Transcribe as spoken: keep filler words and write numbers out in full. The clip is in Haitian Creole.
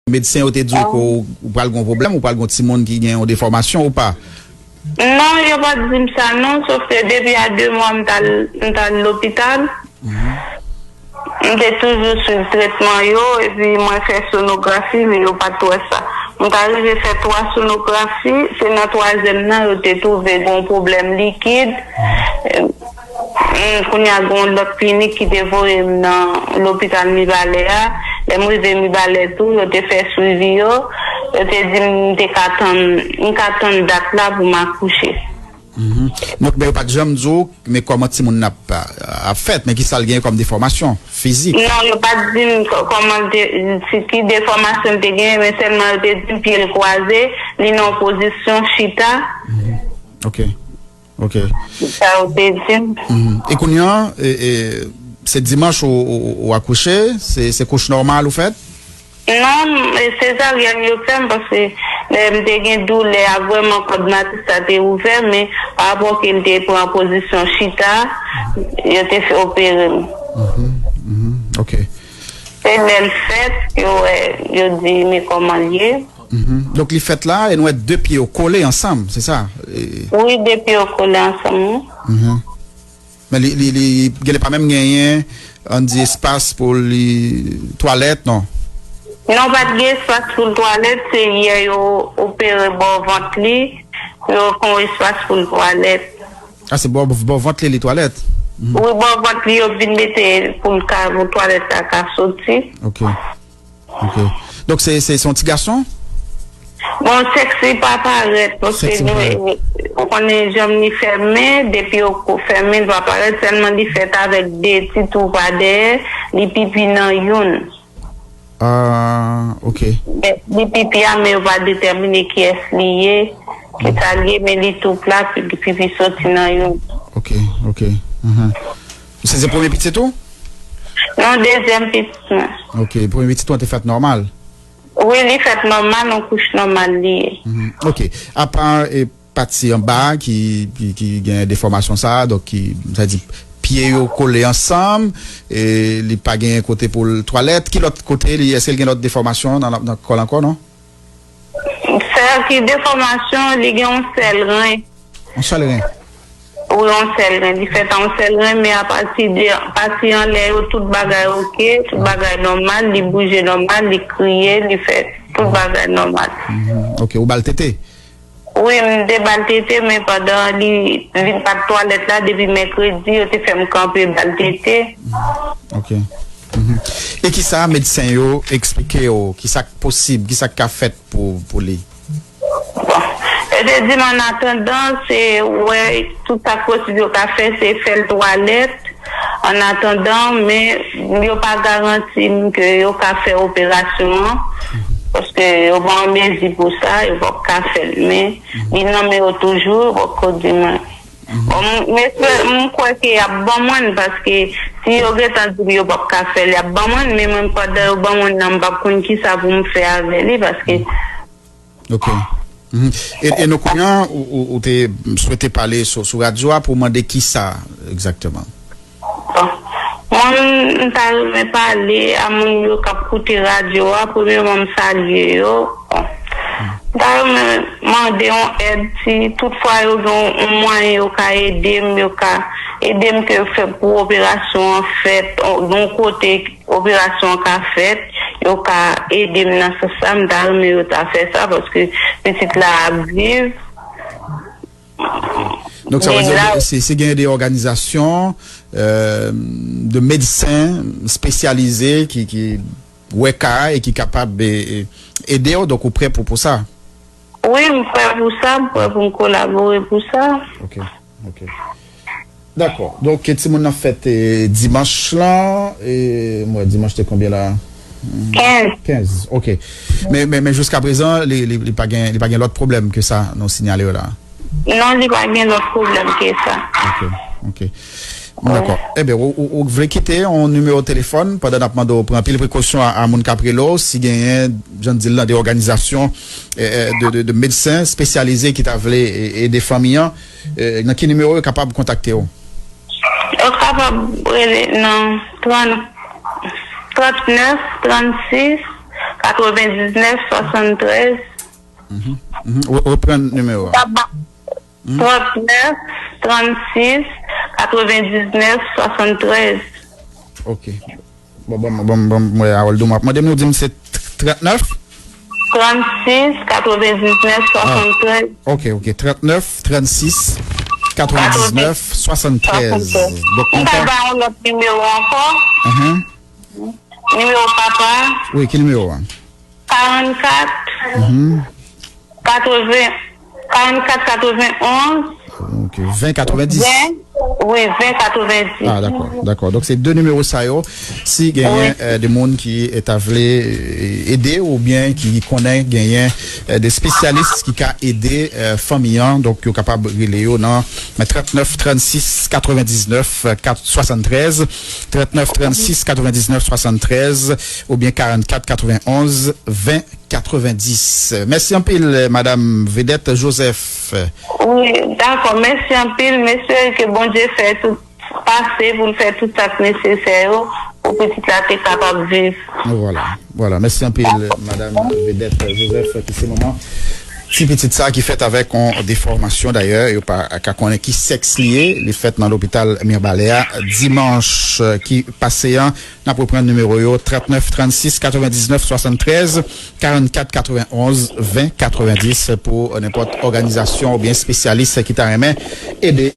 medsen yo te di w ke w, ou pral gen yon pwoblèm, ou pral gen yon timoun ki gen yon defòmasyon ou pa? Non, yo pa t di m sa non, sòf ke depi a de mwa m t al, m t al lopital. M te toujou swiv tretman yo, epi mwen fè sonografi, men yo pa t wè sa. M t arive fè twa sonografi, se nan twazyèm nan yo te twouve gen yon pwoblèm likid. Mm, kounye a gen yon lòt klinik ki te voye m nan lopital Mibalè a. Lè m rive Mibalè tou, yo te fè swivi yo. Yo te di m m te ka tann, m ka tann dat la pou m akouche. Mhm. Donk, men yo pa t janm di w, men kòman timoun nan ap, ap fèt, men kisa l genyen kòm defòmasyon fizik? Non, yo pa t di m kò-, kòman de, si ki defòmasyon l te genyen, men sèlman yo te di m pye l kwaze, li nan yon pozisyon chita. Mhm. Ok. Ok. Sa yo te di m. Mhm. E kounye a, e, e, se dimanch ou, ou, ou akouche? Se, se kouch nòmal ou fèt? Non, e sezaryèn yo fè m, paske lè m te gen doulè a, vrèman kòd matris la te ouvè, men pa rapò ke m te pran pozisyon chita, yo te fè opere m. Mhm, mhm, ok. Se lè l fèt, yo wè, yo di, men kòman l ye. Mhm. Donk, li fèt la, e nou wè de pye yo kole ansanm, se sa? E Wi, de pye yo kole ansanm, wi. Mhm. Men li, li, li genlè pa menm genyen, ann di, espas pou li twalèt, non? Non, pa t gen espas pou l twalèt, se yè yo opere bò vant li, yo fè yon espas pou l twalèt. A, se bò, bò vant li, li twalèt? Mhm. Wi, bò vant li, yo vin mete pou l ka, pou twalèt la ka soti. Ok. Ok. Donk, se, se, se yon ti gason? Bon, sèks li pa parèt, paske sèks li nou, pa parèt. Ou konnen janm li fèmen, depi yo ko fèmen, li pa parèt, sèlman li fèt avèk de ti twou pa dèyè, li pipi nan youn. Ah, ok. Men, li pipi a, men yo pa detèmine kiyès li ye, kisa li ye, men li tou plat, li pipi soti nan youn. Ok, ok. Mhm. Se, se premye pitit ou? Non, dezyèm pitit mwen. Ok, premye pitit ou an te fèt nòmal? Wi, li fèt nòmal, yon kouch nòmal li ye. Mhm. Ok. Apa, e, pati anba a ki, ki, ki gen defòmasyon sa a, donk ki, sa di, pye yo kole ansanm, e li pa gen kote pou l twalèt. Ki lòt kote li, èske l gen lòt defòmasyon nan, nan kò l ankò, non? Sèl ki defòmasyon, li gen yon sèl ren. Yon sèl ren? Wi, yon sèl ren. Li fèt a yon sèl ren, men apati de, pati anlè yo, tout bagay oke, tout bagay nòmal, li bouje nòmal, li kriye, li fè tout bagay nòmal. Mhm. Ok, ou ba l tete? Wi, m te ba l tete, men pandan li vin pa t twalèt la, depi mèkredi, yo te fè m kanpe ba l tete. Ok. Mhm. E kisa medsen yo eksplike w? Kisa k posib? Kisa k ka fèt pou, pou li? Bon. Yo te di m, annatandan, se wè tout sa k posib yo ka fè, se fè l twalèt. Annatandan, men yo pa garanti m ke yo ka fè operasyon an, paske yo pa an mezi pou sa, yo p ap ka fè l. Men li nan men yo toujou, yo poko di mwen. Bon, m, m espè, m kwè ke y ap ban mwen l, paske si yo gentan di m yo p ap ka fè l, y ap ban mwen l, men mwen, pandan yo ban mwen l nan, m p ap konn kisa pou m fè avè li, paske Ok. Mhm. E, e nou kounye a, ou, ou, ou te swete pale sou, sou radyo a pou mande kisa egzakteman? Bon. Mwen, m ta renmen pale a moun yo k ap koute radyo a. Premyèman, m salye yo. Bon. M ta renmen mande yon èd si toutfwa yo gen yon mwayen yo ka ede m, yo ka ede m ke fè pou operasyon an fèt, yon kote operasyon an ka fèt, yo ka ede m nan sans sa, m ta renmen yo ta fè sa, paske pitit la ap viv. Donk, sa vle di, si, si gen de òganizasyon, euh, de medsen espesyalize ki, ki wè ka a e ki kapab, e, e, ede w, donk ou prè pou, pou sa? Wi, m prè pou sa, m prè pou m kolabore pou sa. Ok, ok. Dakò. Donk, timoun nan fèt, e, dimanch lan, e, m wè dimanch te konbyen la? Hmm, kenz. Kenz, ok. Men, men, men jiskaprezan, li, li, li pa gen, li pa gen lòt pwoblèm ke sa, nou siyale yo la? Non, li pa gen lòt pwoblèm ke sa. Ok, ok. Dakò. Ebyen, ou, ou, ou vle kite yon nimewo telefòn pandan n ap mande w pran anpil prekosyon a, a moun k ap rele w, si genyen, jan n di l lan, de òganizasyon, e, e, de, de, de medsen espesyalize ki ta vle, e, ede fanmi an, e, nan ki nimewo yo kapab kontakte w? Yo kapab rele nan trant, trannèf, trannsis, katrevendiznèf swasanntrèz. Mhm. Reprann nimewo a. Trannèf trannsis katrevendiznèf swasanntrèz. Ok. Bon, bon, bon, bon, mwen, Harold, mwen ap mande m, nou di m se trannèf? Trannsis katrevendiznèf swasanntrèz. Ok, ok. Trannèf trannsis katrevendiznèf swasanntrèz. Donk, mwen ka ba yon lòt nimewo ankò. Nimewo papa. Wi, ki nimewo a? Karannkat, katreven, karannkat katrevenonz. Ok, ven katrevendiz. Ven, wi, ven katrevendiz. Ah, dakò, dakò. Donk, se de nimewo sa yo. Si genyen, euh, de moun ki, euh, ta vle, euh, ede oubyen ki konnen genyen, euh, de espesyalis ki ka ede, euh, fanmi an, donk, yo kapab rele yo nan trannèf trannsis katrevendiznèf swasanntrèz, trannèf trannsis katrevendiznèf swasanntrèz, oubyen karannkat katrevenonz ven katrevendis. Mèsi anpil, Madam Vedette Joseph. Wi, dakò. Mèsi anpil. M espere ke Bondye fè tout pase pou l fè tout sa k nesesè yo pou pitit la te kapab viv. Vwala, vwala. Mèsi anpil, Madam Vedette Joseph, ki se manman ti pitit sa ki fèt avèk yon defòmasyon. Dayè, yo pa ka konnen ki sèks li ye. Li fèt nan lopital Mibalè a dimanch, euh, ki pase an. N ap reprann nimewo yo, trannèf trannsis katrevendiznèf swasanntrèz, karannkat katrevenonz ven katrevendis, pou nenpòt òganizasyon oubyen espesyalis ki ta renmen ede